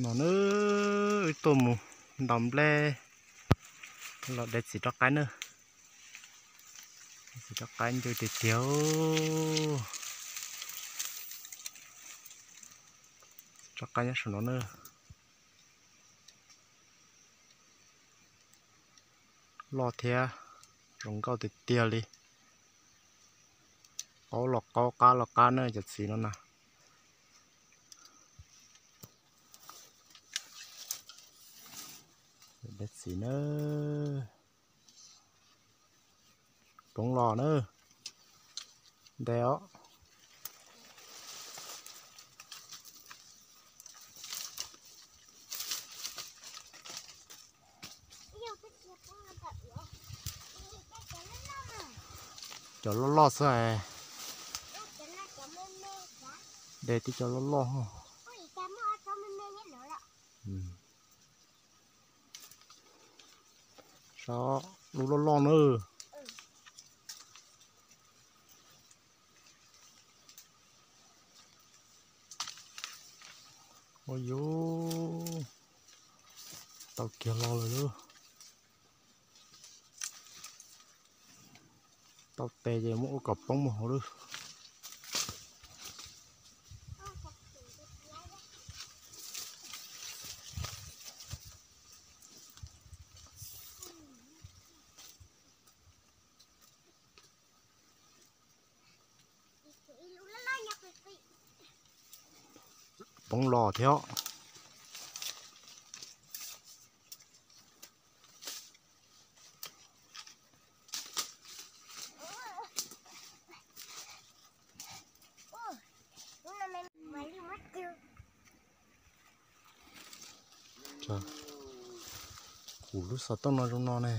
No na, wb tuaj mus ntaus nplej los de txiv rov qaib na. Txiv rov qaib ncw tiag tiag. Txiv rov qaib nyob saum no na. Loj thiab zoo nkauj tiag tiag li. Qaub los qaub, qab los qab na cov txiv no na. De txiv na. Poob los na. Nte os. Cov loj loj xwb. De tib cov loj loj. Saib lub loj loj na. Ua yus tau kiag los lawm lauj. Tau tes ces muab ua kom poob mus hauv lawm. Poob los thiab. Kuv lub xov tooj no zoo no ne.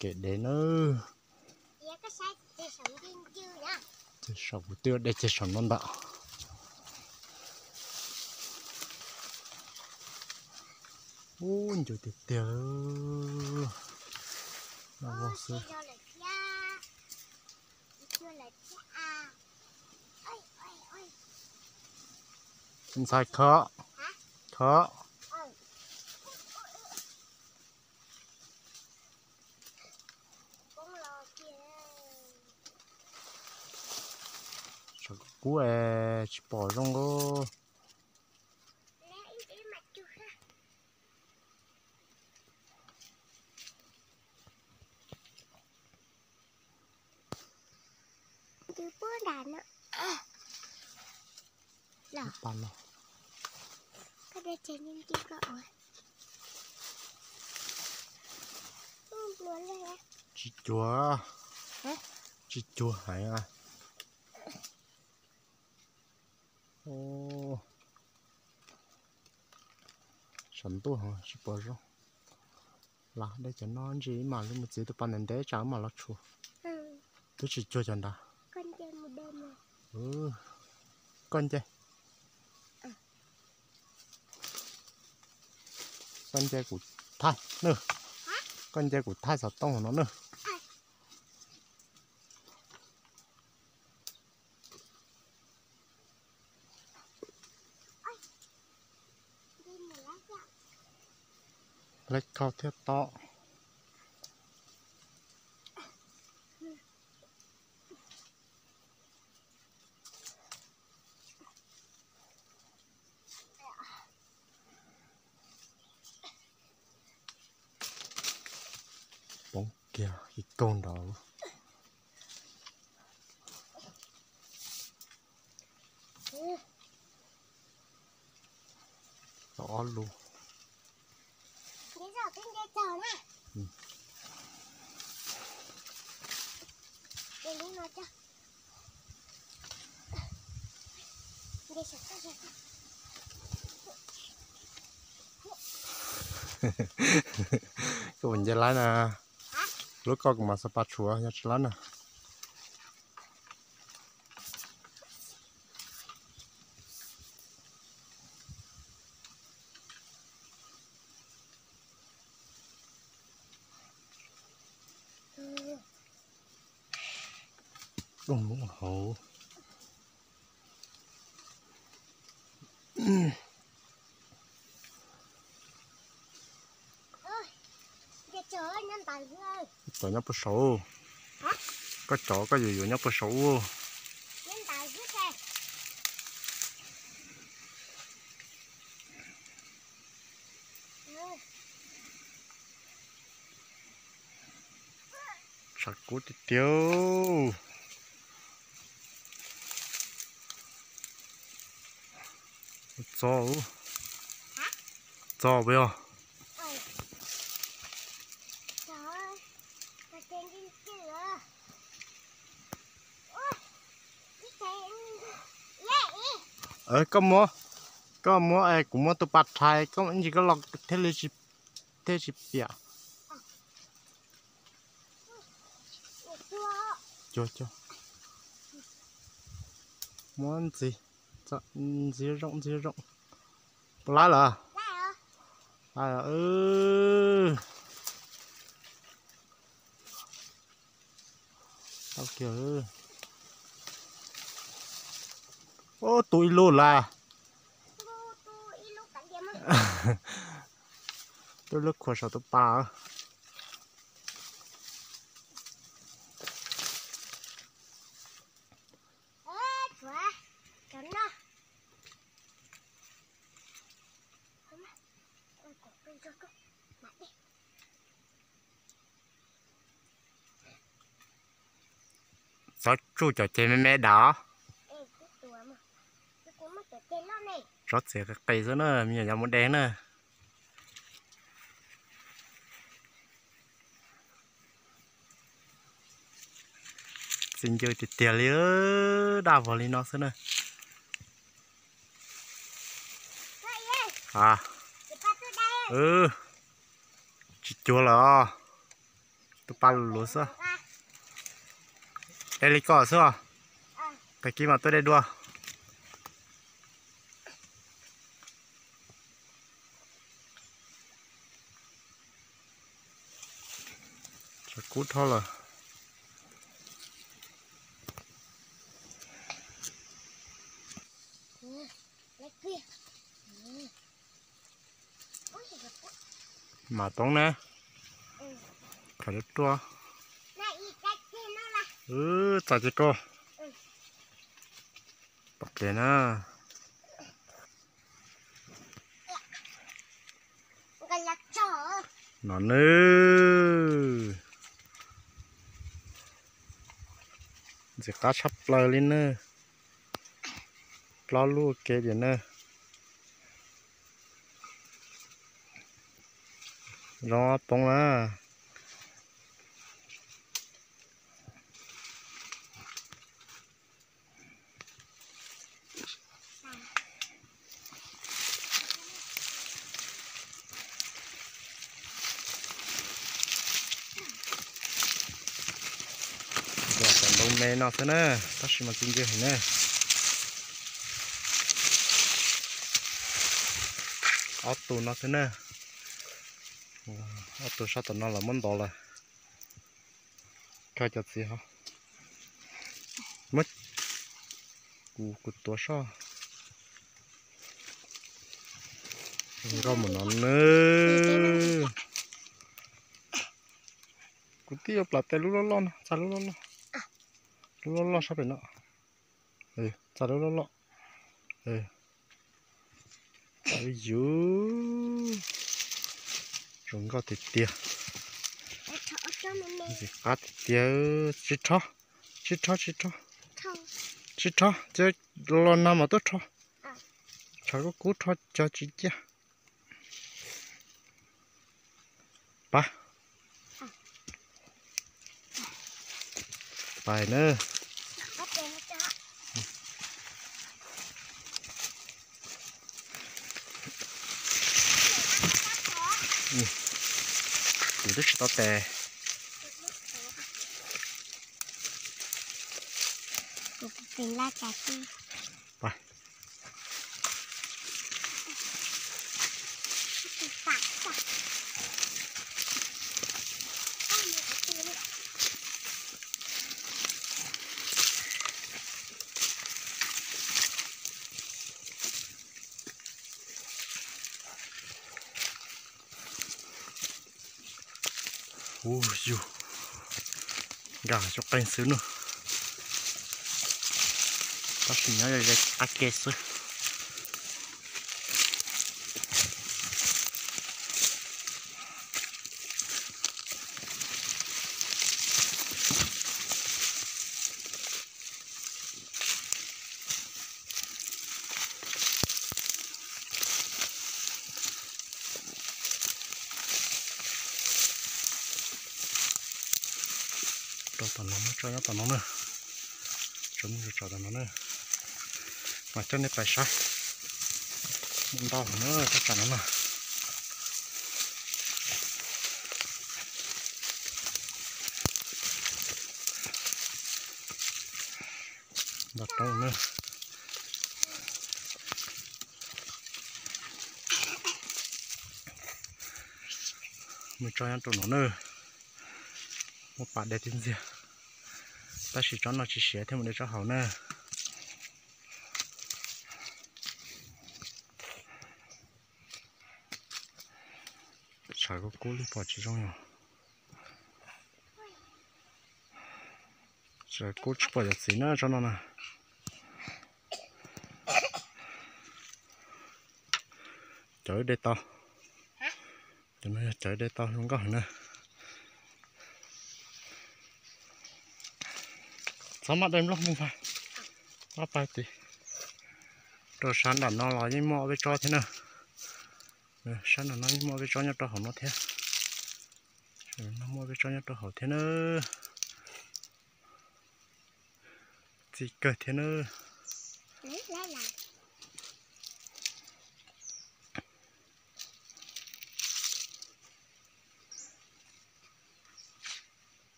Kev dev nawb. Ces saum kuv twb de ces saum no ntag. Ub, ncw tiag tiag. Noj vog xwb. Ntxhais khov, khov. Saum kuv kub es tsis pom zoo. Tsis cuag, tsis cuag heev. Saum ntuj tsis pom zoo. Los de cov no ntsis mam li mus txiav tus pas ntev ntev tsam mam los tshuav. Twb tsis cuag cov nrad. Koj nce. Koj nce kuv thaij na. Koj nce kuv thaij xov tooj no na. Lej khau thiaj to. Poob kiag ib kaug nrad. Tau ob lub. Koj puas nce laib na? Lub koj kuv mam xav pas tshuav, yog tsis laib na. Rooj hauv. Cov nyob puag saud. Koj cov koj yuav yuav nyob puag saud ub. Tshav kub tiag tiag. Txo, txo puas yog? Koj muab, koj muab, kuv muab tus pas rhais, koj ntsis koj los thiaj li, thiaj tsis piam. Muab ntxiv, ntxiv zoo, ntxiv zoo. Puas laib lawm? Ub, tu ib lub lawm. Tu ib lub khuam saum tus pas. Txhob tsuj cov ceg me me dam. Tsob txiav qis qis xwb na, me nyuam yav mus de na. Txi ncw tiag tiag li, daj vog li no xwb na. Tsis cuag lawm os. Tus pa luv xwb. De li ko xwb os. Tag kis mas tuaj de dua. Tshav kub dhau lawm. Mam poob na. Khav lub ruaj. Txais ces koj pom pliag na. No nawb. Ntxim qab tshaj plaws li nawb. Plaub lub ua ke tiag nawb. Zoo poob na. Yog cov ntoo me no xwb na, tab sis mas txi ncw heev na. Ob tug no xwb na. Ob tug sab tom no los muab ntov lawm. Kag cov txiv ho. Muab kuv, kuv tuav soj. Nkauj mus no nawb. Kuv twb yuav plam tes lub loj loj no, txais lub loj loj. Lub loj loj sab pem no. Txais lub loj loj. Yuv, zoo nkauj tiag tiag. Ntxim qab tiag tiag. Tsis rho, tsis rho, tsis rho. Tsis rho, ces los nag mas tuaj rho. Tshav kub kub rho cog tsis ciaj. Pab. Pais na. Kuv twb tsis tau tes. Pais. Ub yug, nkag cov qeej xwb nawb, tab sis nyob ze qab ke xwb. Rau tom no muab tso nyob tom no na, tso muab tso tom no na, mas coj nej pais saib, muaj ntau heev na thaj tsam no na. Ntau rau na. Mus tso nyob rau no na, muaj pas de tib ntxiag, tab sis tsob no tsis siav thiaj mus de tsob hauv na. Tshav kub kub li pom tsis zoo yog. Tshav kub tsis pom yog txiv na tsob no na. Cov de tau, cov no yog cov de tau zoo nkauj heev na. Txhob maj de nplooj mus pais, maj pais tid. Rau sab nram no los yeej muaj ob peb tsob thiab na. Sab nram no yeej muaj ob peb tsob nyob rau hauv no thiab. Muaj ob peb tsob nyob rau hauv thiab na. Txi kawg thiab na.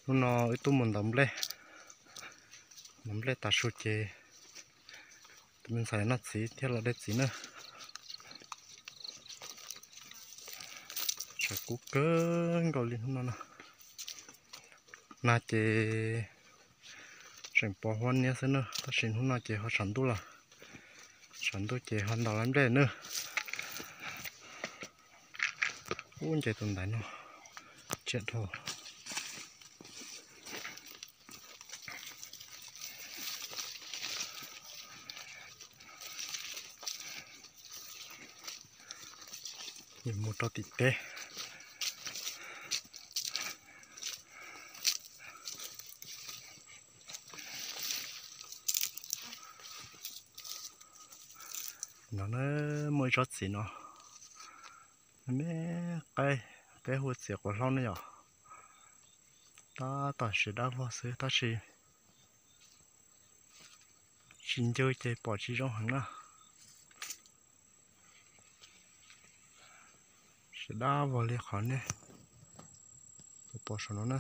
Hnub no wb tuaj mus ntaus nplej, ntaus nplej tav su ces tus me ntxhais noj txiv thiab los de txiv na. Tshav kub kawg nkaus li hnub no na. Nag ces tseem pos huab niab xwb na, tab sis hnub no ces ho tshav ntuj lawm, tshav ntuj ces ho ntaus lawv nplej na. Ub, nce tus ntaiv no tsiaj dhau. Mus rau tim teb. No na, muaj ib tsob txiv no, me qaib, peb hu txiv quav hlaub ne yom. Tab tom siav dab vog xwb tab sis tsis ncw ces pom tsis zoo heev na. Siav dab vog li qhov nej pom saum no na.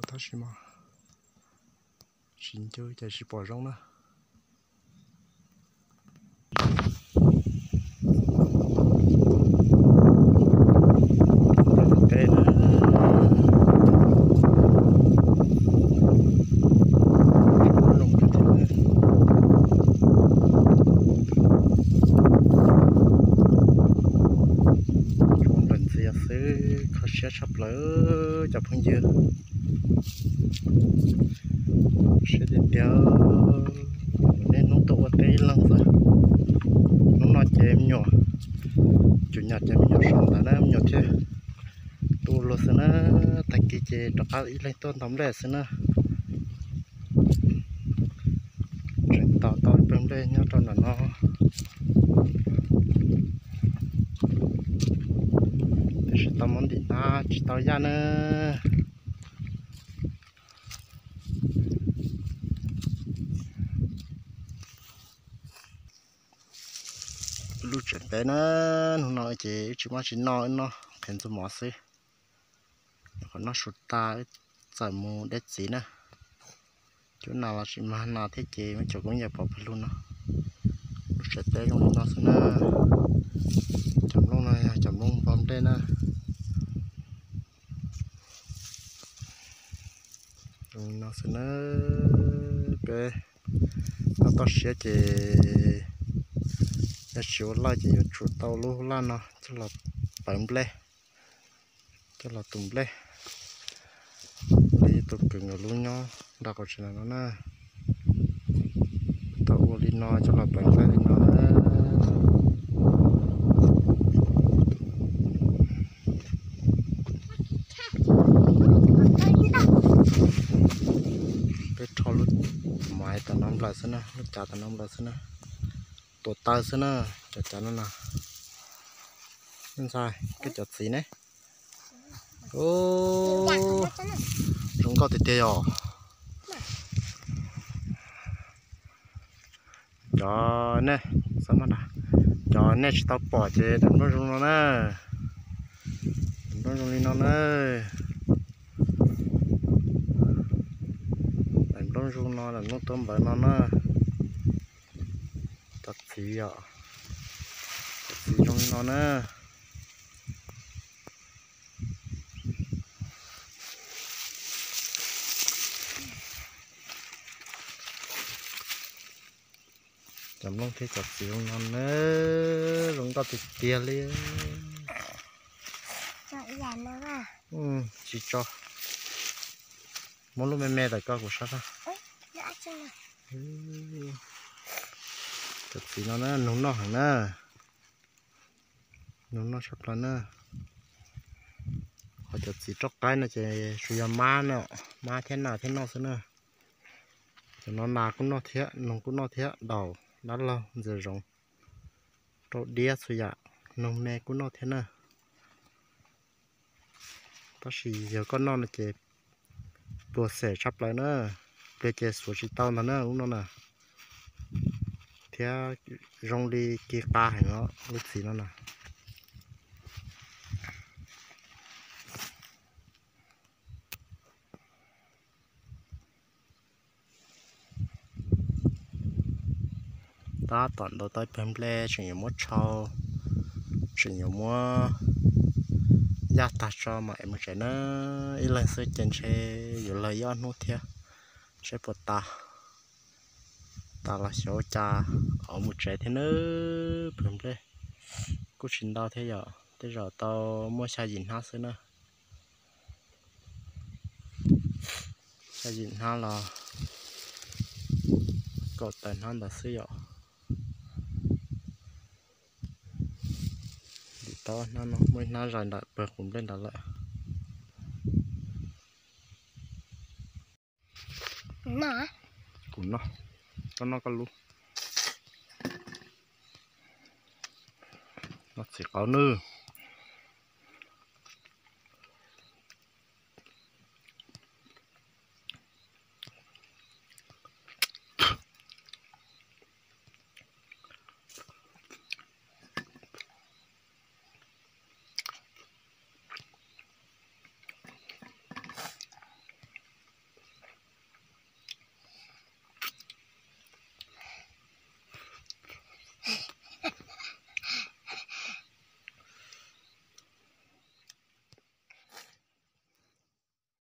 Tab sis mas tsis ncw ces tsis pom zoo na. Ntxim xwb, kho siab tshaj plaws cov phooj ywg. Siab tiag tiag, niaj hnub tuaj ua teb ib leeg xwb. Hnub no ces me nyuam, chủ nhật ces me nyuam so ntawd na, me nyuam thiaj tuaj luag xwb na. Tag kis ces rov qab ib leeg tuaj ntaus nplej xwb na. Tseem tau tau pawg nplej nyob rau ntawm no, tiam sis tau muab ntim hnab tsis tau yaj na. Lub tsev teb na, hnub no ces wb tsis muaj tsis noj, wb noj qhiav ntxuag mov xwb. Qhov noj su tas, wb txawm mus deb txiv na. Cov nas los tsis mag nas thiab ces muab cov koob yawm pov pawg lug no. Lub tsev teb zoo li no xwb na. Cov nplooj no yog cov nplooj npog nplej na. Zoo li no xwb na. Peb noj toj siab ces yog tsis ua lawj ces yuav tsum tau lub laj no coj los pawv nplej, coj los tus nplej. Li tus kwv nkawd lub nyob nram qaum tsev no na. Tau ua li no coj los pawv nplej li no na. Peb rho lub maiv tom no nplawm xwb na, lub cav tom no nplawm xwb na. Tuav taw xwb na, cov cav no na. Ntxhais, koj cov txiv ne? Zoo nkauj tiag tiag yom. Cov nej, cov nej tsis tau pom ces daim nplooj zoo no na. Daim nplooj zoo li no na. Daim nplooj zoo no, daim nplooj tuab npawv no na. Cov txiv yom, cov txiv zoo li no na. Cov nplooj thiab cov txiv zoo no na, zoo nkauj tiag tiag li. Tsis tso, muab lub me me tawm koj kuv sab sab. Cov txiv no na, nug noj heev na. Nug noj tshaj plaws na. Ho cov txiv roj qaib no ces tsuas yog mab no, mab thiab nas thiab noj xwb na. Cov no nas kuj noj thiab, noog kuj noj thiab, daus, dab laug, ntxias zoov, rau diab txhua yam, noog me kuj noj thiab na. Tab sis yog koj noj no ces pluas xem tshaj plaws na, pliag ces xuav tsis tau ntag na lub no na. Thiab zoo li ki qa heev os lub txiv no na. Tab tom ntaus tau ib pawg nplej tseem yuav muab tshau, tseem yuav muab yaj tag tso mam es mus tsev na. Ib leeg xwb ces ntshe yuav laug ib ob hnub thiab, seb puas tas. Tas los xyov ua cas, ov mus tsev thiab nawb. Pawg nplej kuj tsis ntau thiab yom, tej zaum tau muaj xya yim hnab xwb na. Xya yim hnab los kaum tawm hnab ntawd xwb yom. Dim tau hnab no, muaj ib hnab zais ntawm pawg qus nplej ntawd lawm. Kuv noj, koj noj koj lub. Noj txiv qaub nawb.